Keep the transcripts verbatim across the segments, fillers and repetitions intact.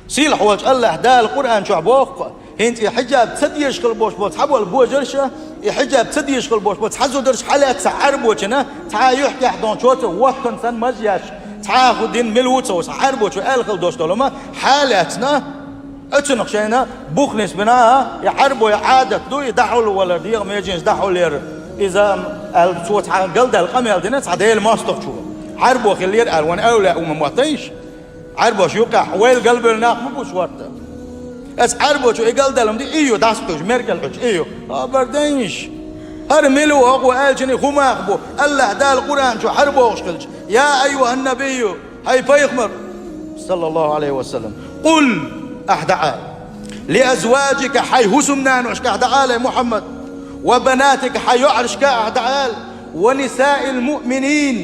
Сийлахь волчу АллахӀ Дала Къуръан чохь боху-кх, хӀинца и хьиджаб ца дезаш хила болуш болу цхьаболу божарша, и хьиджаб ца дезаш хила болуш болу цхьа зударша хьалаьцна Ӏаьрбочунна, цхьа а юьхькехь долчо ца воттун санна маж еш, цхьа а хӀу дина мила ву ца ву, цхьа Ӏаьрбочо аьлла хила долуш долу ма хьалаьцна, оцунах шайна бух нисбина, а, и Ӏаьрбой Ӏадат ду, и дӀахьулла валар, дегӀан меженаш дӀахьуллера. Иза, аьлла, цо цхьа галдаьлла къамел дина цхьа Делан мостагӀчо. Ӏаьрбо хиллера аьлла, вайн эвлаяъ ву ма моттийша. Ӏаьрбош юкъахь вайла галбевлла нах ма бу шортта. Аса Ӏаьрбочо и галдаьлла ма ди, и ю дӀасакхуьйсуш, меркӀал хьуьйсуш, и ю. Хабар дайнаш. ХӀара мила ву хӀокхо аьллачун и хӀума бу, АллахӀ Дала Къуръан чу хӀара бохуш хилча: «Я айюхӀан-набийю», хӀай пайхамар, саллаллахӀу Ӏалайхи ва саллам, «къул», ахь дӀаала, «лиазваджика», хьайн хӀусамнаношка ахь дӀаала, Мухьаммад, «ва банатика», хьайн йоӀаршка ахь дӀаала, «ва нисаил муъминин»,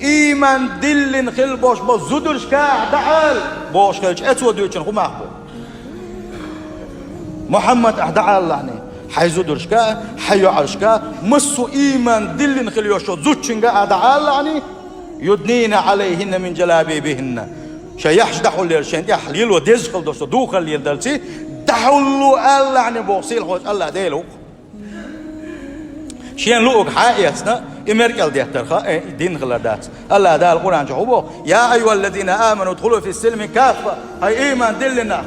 ийман диллина хила болуш болу зударшка ахь дӀаала, бохуш хилча, оцо дуьйцун хӀума бу. Мухьаммад, ахь дӀаалалахьний, хьайн зударшка, хьайн йоӀаршка, массо а ийман диллина хила йолчу зудчуьнга ахь дӀаалалахьний, «юднина Ӏалайхинна мин джалабибихинна». Шайн яххьаш дӀахьуллера, шайн тӀехь лело дезаш хила долуш долу духар леладалций, дӀахьулло алалахьний боху сийлахь волчу АллахӀ Дела ву-кх. Шена луург хьа а эцна, и меркӀал деттарх, э, и дин хилар дац. АллахӀ Дала Къуръан чохь хӀун боху: «Я айюхӀаллазина аману дхулу фис-силми каффа», хӀай ийман диллина нах.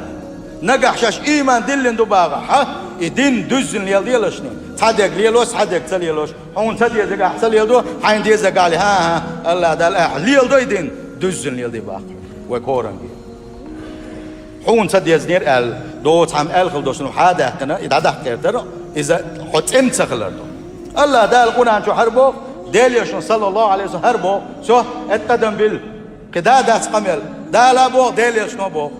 Нагахь шаьш ийман диллина ду бахахь, хьа, и дин дуьззина леладелаш шуна. Цхьа дерг лело, цхьа дерг ца лелош. Хьуна ца дезарг ахь ца леладо, хьайна дезарг ахь ле-, хӀан, хӀан, АллахӀ Дала ахь леладо и дин, дуьззина леладе боху. Вай коранге. Хьуна ца дезинера аьлла, доцу хьан аьлла хила долуш хьа а даьккхина, и дӀадаккха гӀертара, иза хьо цӀена ца хилар ду. АллахӀ Дала Къуръан чу хӀара боху, Делан Элчано, саллаллахӀу Ӏалайхи ва саллам, хӀара боху, со, эт къадам бил, кхин да дац къамел, Дала а боху, Делан Элчано а боху.